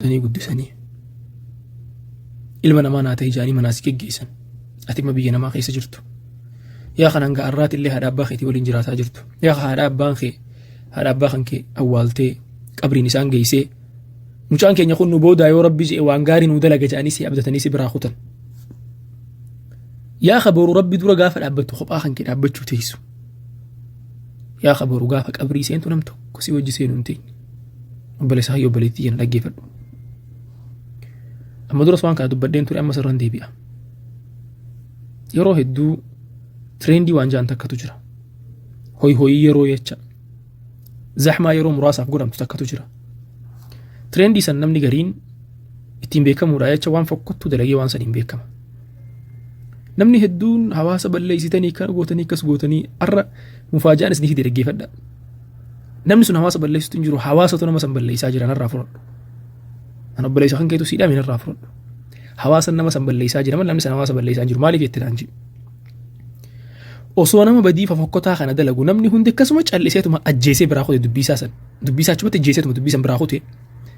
Fuudhanii guddisanii ilma namaa naa ta'e jaanii manaa si geggeessan. Ati imma biyya namaa keessa jirtu. Yaa kan hanga har'aati illee haadha abbaa keetii waliin jiraataa jirtu. Yaa haadha abbaan kee haadha abbaa kan kee awwaaltee qabriin isaan geessee mucaan keenya kun nu boodaa yoo rabbi je'e waan gaarii nuu dalaga jedhanii si abdatanii si biraa kutan. Yaa ka boru rabbi dura gaafa dhaabbattu kophaa kan kee dhaabbachuu teessu. Yaa ka boru gaafa qabrii seentu nam tokko si wajji seenu hin teenye. Obboleessa hayyoo obboleettii jenna dhaggeeffadhu. Amma duras waan kana dubbadheen ture amma sirran deebi'a. Yeroo hedduu trend waan ja'an takkatu jira. Hoy hoyii yeroo jecha. Zahmaa yeroo muraasaaf godhamtu takkatu jira. Trend san namni gariin ittiin beekamuudha jecha waan fokkottuu dalagee waan saniin beekama. Namni hedduun hawaasa balleessitanii kana gootanii akkas gootanii har'a mufaaja'aan isin fide dhaggeeffadha. Namni sun hawaasa balleessutu hin jiru hawaasatu nama san balleessaa jira narraa fudhadhu. An obboleessa kan keetu siidhame narraa fudhadhu. Hawaasa nama san balleessaa jira malee namni san hawaasa balleessaa hin jiru maaliif jette naan jedhu. Osoo nama badii fofokkotaa kana dalagu namni hundi akkasuma calliseetuma ajjeesee biraa kute dubbii isaa san. Dubbii isaa achumatti ajjeeseetuma dubbii san biraa kute.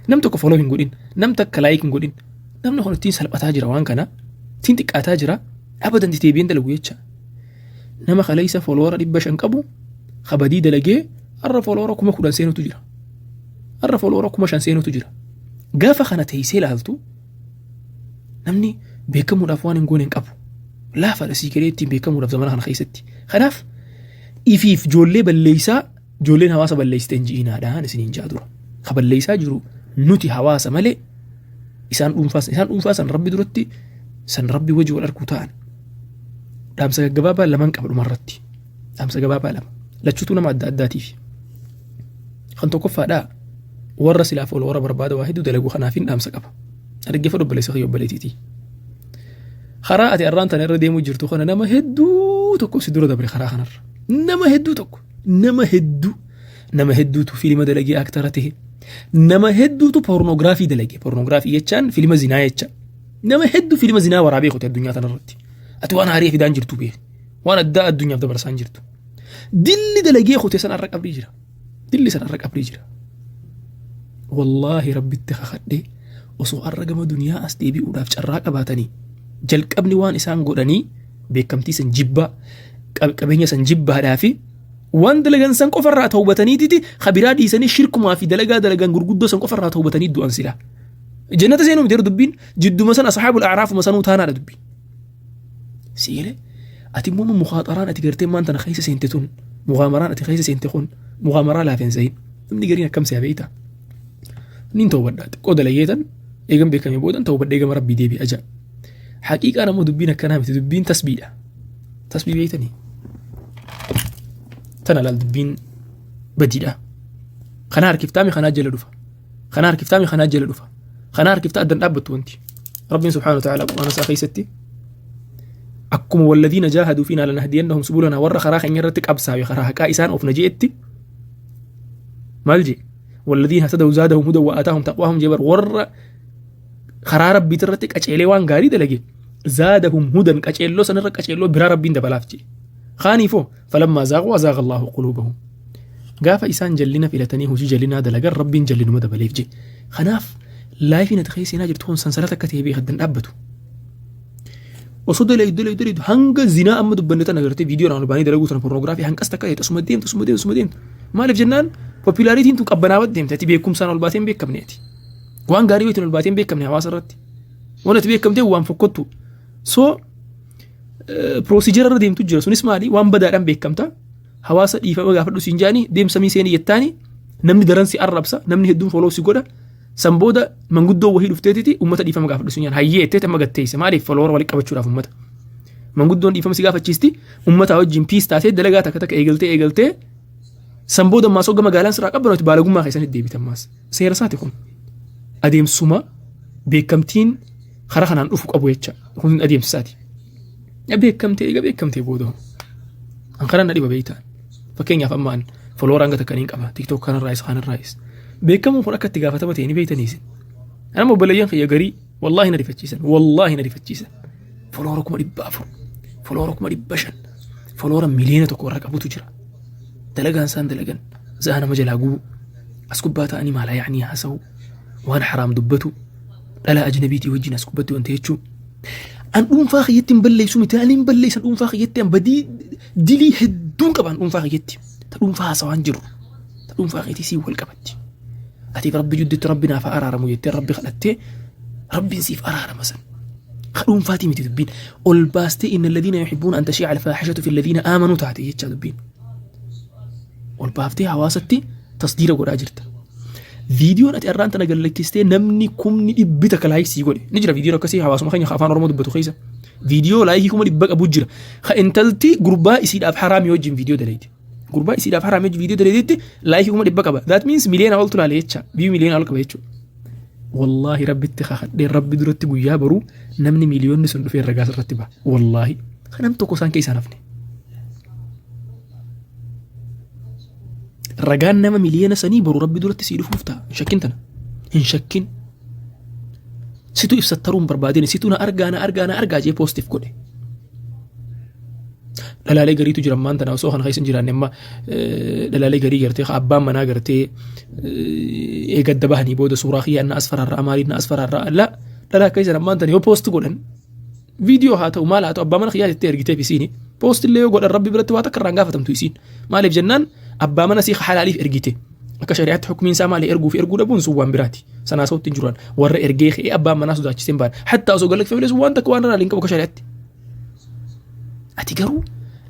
Nam tokko follow hin godhin, nam takka like hin godhin. Namni kun ittiin salphataa jira waan kana, ittiin xiqqaataa jira, abadan itti deebi'een dalagu jecha. Nama kaleessa follower 500 qabu, ka badii dalagee har'a follower 10,000 seenutu jira. Har'a follower 5,000 seenutu jira. Gaafa kana teessee ilaaltu namni beekamuudhaaf waan hin goone hin qabu. Laafaadha sii galee ittiin beekamuudhaaf zamana kana keessatti. Kanaaf ifiif ijoollee balleessaa ijoolleen hawaasa balleessite hin ji'inaadhaan isiniin jaa dura. Ka balleessaa jiru nuti hawaasa malee isaan dhuunfaas isaan dhuunfaa san rabbi duratti san rabbi wajji wal arguu ta'an. Dhaamsa gaggabaabaa lamaan qaba dhumarratti. Dhaamsa gabaabaa lama. Lachuutu nama adda addaatiif. Kan tokkoffaadhaa warra silaaf ol warra barbaada waa hedduu dalagu kanaaf hin dhaamsa qaba. Dhaggeeffadhu obboleessa kiyya obboleetiitii. Karaa ati arraan tana irra deemuu jirtu kana nama hedduu tokko si dura dabre karaa kanarra. Nama hedduu tokko. Nama hedduu. Nama hedduutu fiilima dalagee aktara ta'e. Nama hedduutu poornoogiraafii dalage. Poornoogiraafii jechaan fiilima zinaa jecha. Nama hedduu fiilima zinaa waraabee kute addunyaa tanarratti. Ati waan haarii fidaan jirtu beeki. Waan addaa addunyaaf dabarsaan jirtu. Dilli dalagee kute san arra qabrii jira. Dilli san arra qabrii jira. Wallaahi rabbitti kakadhee osoo arra gama duniyaa as deebi'uudhaaf carraa qabaatanii jalqabni waan isaan godhanii beekamtii san jibbaa qabeenya san jibbaadhaa fi waan dalagan san qofarraa tawbataniititi kabiraa dhiisanii shirkumaa fi dalagaa dalagan gurguddoo san qofarraa tawbatanii du'an silaa. Jannata seenuu miti dubbiin jidduma san ashaabul a'raafuma sanuu taanaadha dubbiin. Siile ati immoo mukaaxaraan ati gartee maan tana keessa seente tun mukaamaraan ati keessa seente kun mukaamaraa laafeen sayin namni gariin akkam si'a beeyta. Nin tawbadha xiqqoo dalageetan eegan beekamee boodan tawbadhee gama rabbii deebi'a ja'a. Haqiiqaan ammoo dubbiin akkanaa miti dubbiin tasbiidha. Tasbii beeytanii. Tana laal dubbiin badiidha. Kana harkiftaami kanaa jala dhufa. Kana harkiftaami kanaa jala dhufa. Kana harkiftaa addan dhaabbattu wanti. Rabbiin subhaanahu wa ta'ala quraana isaa keessatti akkuma walladiina jaahaduu fiinaa lanahdiyannahum subulanaa warra karaa keenya irratti qabsaawe karaa haqaa isaan oofna je'etti maal jee walladiina hatadaw zaadahum hudan wa aataahum taqwaahum jee bar warra karaa rabbiit irratti qaceelee waan gaarii dalage zaadahum hudan qaceelloo sanirra qaceelloo biraa rabbiin dabalaaf jee kaaniifoo falammaa zaaquu azaaqa allaahu quluubahum gaafa isaan jallina filatanii hojii jallinaa dalagan rabbiin jallinuma dabaleef jee kanaaf laayifiin ati keessa seenaa jirtu kun sansalata akka ta'e beekaddan dhaabbatu osoo dalaydu dalaydu dalaydu hanga zinaa amma dubbanne tana gartee viidiyoo naan baanii dalaguu tana pornoogiraafii hanqas takka ta'e tasuma deemtu tasuma deemtu tasuma deemtu maaliif jennaan poppilaaritiin tun qabbanaawat deemte ati beekumsaan ol baatee hin beekamne ati waan gaarii wayitiin ol baatee hin beekamne hawaasa irratti waan ati beekamtee waan fokkottu so piroosijara irra deemtu jira sunis maali waan badaadhaan beekamta hawaasa dhiifama gaafadhu siin jaanii deemsamii seenii jettaani namni daran si arrabsa namni hedduun foloo si godha San booda manguddoo wahii dhufteetiti ummata dhiifama gaafadhu sun hayyee jetteet amma gatteessa maaliif follower walitti qabachuudhaaf ummata. Manguddoon dhiifama si gaafachiisti ummata wajjin piis taatee dalagaa takka takka eegaltee eegaltee san booda ammaas hogga magaalaan sirraa qabbanootti baalagummaa keessanitti deebite ammaas. Seera isaati kun. Adeemsuma beekamtiin karaa kanaan dhufu qabu jecha kun adeemsa isaati. Beekamtee eega beekamtee booda an karaa na dhiba beektaa. Fakkeenyaaf amma an follower hanga takka niin qaba TikTok kanarraayis kanarraayis. Beekamuun kun akka itti gaafatama ta'e ni beektanii isin. Anama obboleeyyan kiyya garii wallaahi na rifachiisan wallaahi na rifachiisan. Follower 400,000 follower 500,000 follower 1,000,000 warra qabutu jira. Dalagaan isaan dalagan za'a nama jalaa gubu as gubbaa ta'anii maalaa yaa'anii haasa'u Waan haraam dubbatu, dhala ajnabiitii wajjin as gubbatti wanta jechuu. An dhuunfaa kiyyatti hin balleessu miti, ani hin balleessan dhuunfaa kiyyatti, an badii dilii hedduun qaba an dhuunfaa kiyyatti. Ta dhuunfaa haasawaan jiru, ta dhuunfaa keetii siin wal qabatti. Atiif Rabbi jidduutti Rabbi naaf haa araaramu jettee Rabbi kadhattee Rabbiin siif araarama san. Ka dhuunfaatii miti dubbiin. Ol baastee inna alladhiina yuhibbuuna an tashii'a alfaahishatu fi alladhiina aamanuu taate jechaa dubbiin. Ol baaftee hawaasatti tasdiira godhaa jirta. Viidiyoon ati arraan tana gallakkistee namni kumni dhibbi takka like sii godhe. Ni jira viidiyoon akkasii hawaasuma keenya afaan Oromoo dubbatu keessa. Viidiyoo laayikii 100,000 qabu jira. Ka intalti gurbaa isiidhaaf haraamii wajjin viidiyoo dalayte. Gurbaa isiidhaaf haraamii wajjin viidiyoo dalaytetti laayikii 100,000 qaba. That means miliyoona oltu laale jecha. View miliyoona ol qaba jechuudha. Wallaahi Rabbitti kakadhee Rabbi duratti guyyaa boruu namni miliyoonni sun dhufee ragaa irratti ba'a. Wallaahi. Kan namni tokko isaan keessaa hafne. Ragaan nama miliyoona sanii boru Rabbi duratti sii dhufuuf ta'a. Hin shakkin tana. Hin shakkin. Situ ibsattaruu hin barbaadin. Situ na argaa na argaa na argaa jee poostiif godhe. Dhalaalee gariitu jira ammaan tana osoo kana keessa hin jiraanne amma dhalaalee garii gartee abbaan manaa gartee eegadda bahanii booda suuraa kiyyaa na as faraarra'a maaliif na as faraarra'a la dhalaa akka isan ammaan tana yoo poosti godhan viidiyoo haa ta'u maal haa ta'u abbaa mana kiyyaa jettee ergiteef isiini poosti illee yoo godhan rabbi biratti waa takka irraan gaafatamtu isiin maaliif jennaan abbaa mana sii halaaliif ergite akka shari'aatti hukumiin isaa maali erguu fi erguu dhabuun sun waan biraati sanaa sautti hin jiran warra ergee ka'ee abbaan manaa sodaachisee hin baane hatta osoo galakkifamee sun waan takka waan irraa hin qabu akka shari'aatti. Ati garuu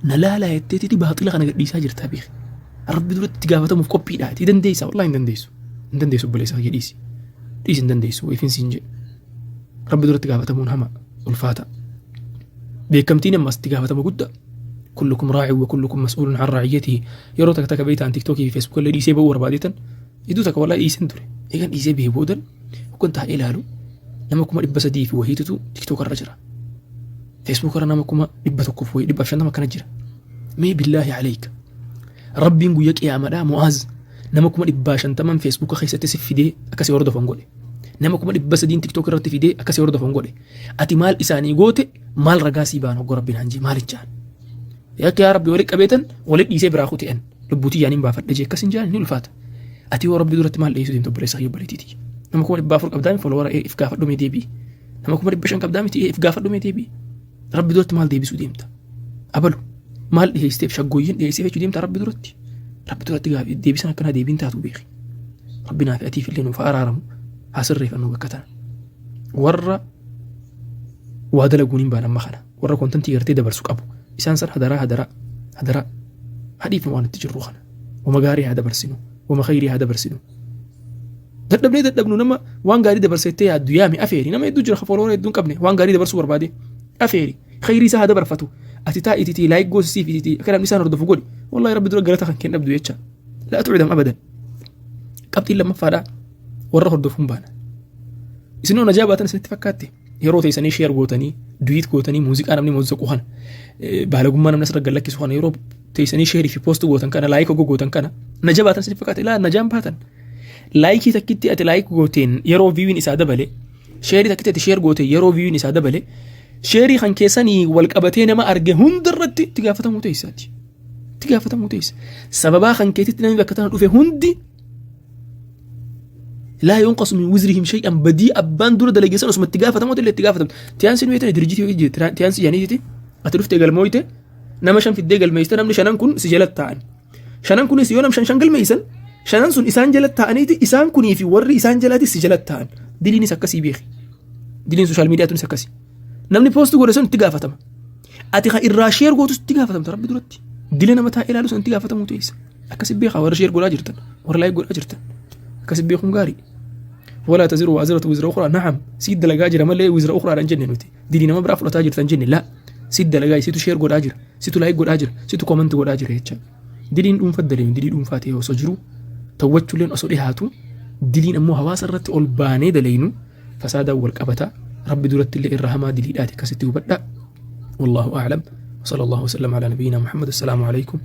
na laalaa jetteetiti baaxila kana gadhiisaa jirtaa beeki. Rabbi duratti itti gaafatamuuf qophiidha. Ati dandeessa wallahi hin dandeessu. Hin dandeessu obboleessa kiyya dhiisi. Dhiisi hin dandeessu ifin siin jedhe. Rabbi duratti gaafatamuun hama ulfaata. Beekamtiin ammas itti gaafatama guddaa. Kullukum raa'in wa kullukum mas'uulun an raa'iyyatihi. Yeroo takka takka beektaan tiktookii fi feesbuuk illee dhiisee ba'uu barbaadeetan iddoo takka wallahi dhiiseen ture. Eegan dhiisee bahee boodan hoggan taa'ee ilaalu nama 300,000 fi wahiitutu tiktook irra jira. Facebook irra nama 100,000 fi wahii 150 akkana jira. Mee billaahi aleeyka. Rabbiin guyya qiyaamadhaa Mu'aaz nama 150,000 Facebook keessatti si fidee akka si hordofan godhe. Nama 300,000 TikTok irratti fidee akka si hordofan godhe. Ati maal isaanii goote maal ragaa sii baan hogga Rabbiin hanjii maal jaan. Yakka yaa Rabbi walitti qabeetan walitti dhiisee biraa kute'an lubbuutii yaaniin baafadhe jee akkas hin jaan ni ulfaata. Ati yoo Rabbi duratti maal dhiyeessuu deemta obboleessa kiyya obboleettiiti. Nama 400,000 qabdaa folowara if gaafadhu mee deebi'i. Nama 500,000 qabdaa miti if gaafadhu mee deebi'i. Rabbi duratti maal deebisuu deemta? Abalu maal dhiyeessiteef shaggooyyiin dhiyeesseef jechuu deemta Rabbi duratti. Rabbi duratti gaafi deebisan akkanaa deebiin taatu beeki. Rabbi naaf atiif illee nuuf haa araaramu haa sirreeffannu bakka tana. Warra waa dalaguun hin baan amma kana warra kontantii gartee dabarsu qabu isaan san hadaraa hadaraa hadaraa hadhiifnu waan itti jirru kana wama gaarii haa dabarsinu wama khayrii haa dabarsinu. Dadhabnee dadhabnu nama waan gaarii dabarsettee yaaddu yaami afeeri nama hedduu jira fooloora hedduu hin qabne waan gaarii dabarsuu barbaade afeeri khayrii isaa haa dabarfatu ati taa ititii laayik goosisiif ititii akka namni isaan hordofu godhi wallahi rabbi dura galata kan kennabdu jecha laa tucdam abadan qabxiin lammaffaadha warra hordofuun baana isinoo najaa baatan isinitti fakkaatte yeroo teessanii sheer gootanii duwiit gootanii muuziqaa namni muuziqu kana baalagummaa namni asirra gallakkisu kana yeroo teessanii sheerii fi poost gootan kana laayik ogoo gootan kana naja baatan isinitti fakkaate laa najaan baatan laayikii takkitti ati laayik gooteen yeroo viiwiin isaa dabale sheerii takkitti ati sheer gooteen yeroo viiwiin isaa dabale sheerii kan keessanii wal qabatee nama arge hundarratti itti gaafatamuu teessaati. Itti gaafatamuu teessa. Sababaa kan keetitti namni bakka tana dhufe hundi laa yunqasu min wizrihim shay'an badii abbaan dura dalage san osuma itti gaafatamu illee itti gaafatamu. Tiyaansi nu jettani dirjitii wayii jira tiyaansi janiititi ati dhuftee galmooyte nama shan fiddee galmeessite namni shanan kun si jala taa'an. Shanan kunis yoo nam shan shan galmeessan shanan sun isaan jala taa'aniiti isaan kunii fi warri isaan jalaatis si jala taa'an. Diliinis akkasii beeki. Diliin sooshaal miidiyaa tunis akkasii. Namni poosti godhe sun itti gaafatama. Ati kan irraa sheer gootus itti gaafatamta rabbi duratti. Dila nama taa'ee ilaalu sun itti gaafatamuu teessa. Akkasi beekaa warra sheer godhaa jirtan warra laayik godhaa jirtan. Akkasi beekuun gaarii. Walaa taziru waaziratu wizra ukhraa na'am si dalagaa jira malee wizra ukhraa dhaan jenne nuti. Dilii nama biraa fudhataa jirtan jenne laa si dalagaa situ sheer godhaa jira situ laayik godhaa jira situ comment godhaa jira jecha. Diliin dhuunfa daleenu dilii dhuunfaa ta'e osoo jiru tawwachuuleen osoo dhihaatu diliin ammoo hawaasa irratti ol baanee daleenu fasaadaan wal qabata rabbi duratti illee irra hamaa diliidhaati akkasitti hubadhaa. والله أعلم وصلى الله وسلم على نبينا محمد السلام عليكم.